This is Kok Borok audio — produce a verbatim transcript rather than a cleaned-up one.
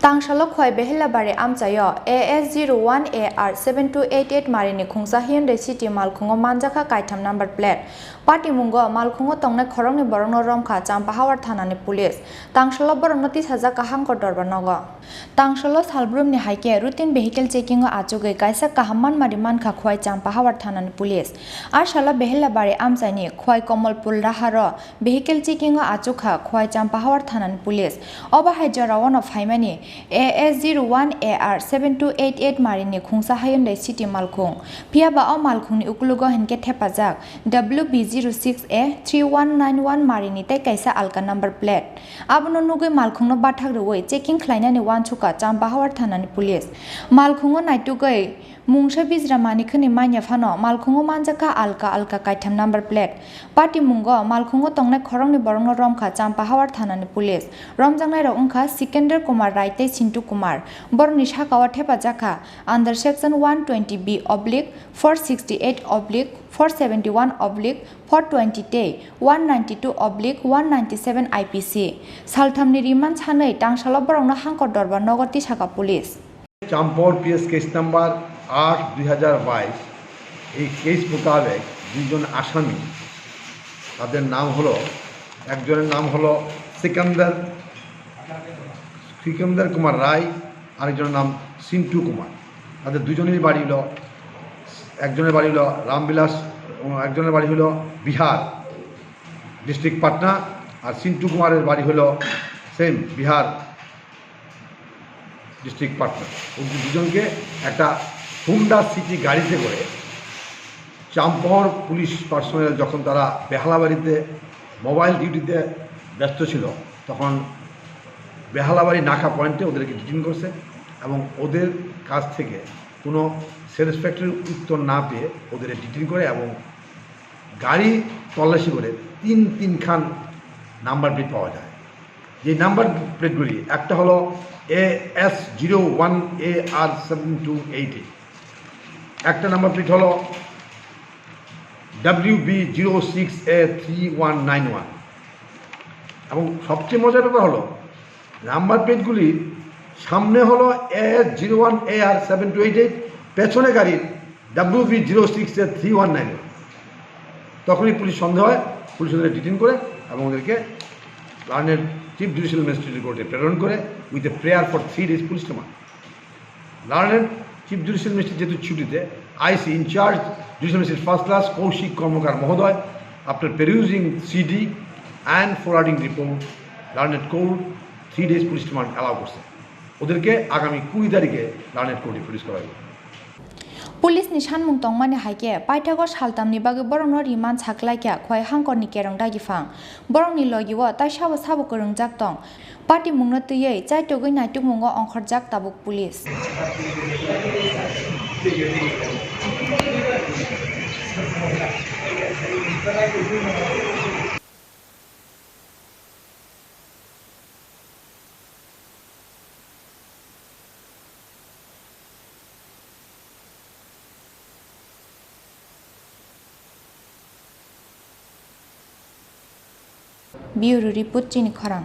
Tangsalo Khwai Behilabari amchaio A S zero one A R seven two eight eight marini khungsa Hyundai City malkhungo manjakha kaitham number plate. Patimungo malkhungo tongnai khoroknwi borokno romkha Champahawar thanani police. Tangsalo borokno tisajak kaham kotorba nogo. Tangsalo salbrumni hai khe routine vehicle checking o achugwi kaisa kaham manmari mankha Khwai Champahawar thanani police. A salo Behilabari amchaini Khwai Komolpur Raharo vehicle checking o achukha Khwai Champahawar thanani police. Obo hai jorao no phaimani A S zero one A R seven two eight eight marini khungsa Hyundai City malkhung. Phiyaba o malkhungni ukulugo hinkhe thepajak W B zero six A three one nine one marini tei kaisa alka number plate. Abono nugwi malkhungno bathak rwui checking khlainani uansukha Champahawar thanani police. Malkhungo naitugwi mungsa bijra manikhwni manya phano malkhungo manjakha alka alka kaitham number plate. Patimungo malkhungo tongnai khoroknwi borokno romkha Champahawar thanani police. Romjaknairok wngkha Sikender Kumar Rai tei Sintu Kumar. Borokni sakao thepajakha under section one twenty B oblique four sixty eight oblique four seventy one oblique four twenty tei one ninety two oblique one ninety seven I P C. Salthamni remand sanwi tangsalo borokno hangkor dorbar nogo tisakha police. Champahawar P S case number আট দুই হাজার বাইশ, এই কেস মোতাবেক দুইজন আসামি, তাদের নাম হলো, একজনের নাম হলো সিকান্দার, সিকান্দার কুমার রায়, আরেকজনের নাম সিন্টু কুমার। তাদের দুজনেরই বাড়ি হলো, একজনের বাড়ি হলো রামবিলাস, এবং একজনের বাড়ি হলো বিহার ডিস্ট্রিক্ট পাটনা, আর সিন্টু কুমারের বাড়ি হলো সেম বিহার ডিস্ট্রিক্ট পাটনা। ওই দুজনকে একটা হুন্ডা সিটি গাড়িতে করে চাম্পাহর পুলিশ পার্সোনেল যখন তারা বেহালাবাড়িতে মোবাইল ডিউটিতে ব্যস্ত ছিল, তখন বেহালাবাড়ি নাকা পয়েন্টে ওদেরকে ডিটেইন করছে এবং ওদের কাছ থেকে কোনো স্যাটিসফ্যাক্টরি উত্তর না পেয়ে ওদের ডিটেইন করে এবং গাড়ি তল্লাশি করে তিন তিনখান নাম্বার প্লেট পাওয়া যায়। যে নাম্বার প্লেটগুলি, একটা হলো A S zero one A R seven two eight eight, একটা নাম্বার প্লেট হলো W B zero six A three one nine one। এবং সবচেয়ে মজার ব্যাপার হলো, নাম্বার প্লেটগুলির সামনে হলো A S zero one A R seven two eight eight, পেছনে গাড়ির W B zero six A three one nine one। তখনই পুলিশ সন্দেহ হয়, পুলিশ ওদের ডিটেইন করে এবং ওদেরকে লার্নেড চিফ জুডিশিয়াল ম্যাজিস্ট্রেট কোর্টে প্রেরণ করে with a prayer for three days police remand. Learned chief judicial magistrate যেহেতু ছুটিতে, IC incharge judicial magistrate first class Kaushik Karmakar মহোদয়, after perusing C D and forwarding report, learned court three days police remand allow করছে। ওদেরকে আগামী কুড়ি তারিখে লার্নেড কোর্টে প্রডিউস করা হবে। Police ni sanmung tongmani hai khe, paithago saltamni bagwi borokno remand saklaikha Khwai hangkorni kerong dagiphang. Borokni logio tai sabo sabo kwrwngjak tong. Patimungno twiwi chaitogwi naitukmungo ongkhorjak tabuk police. Bureau Report, Chini Khorang.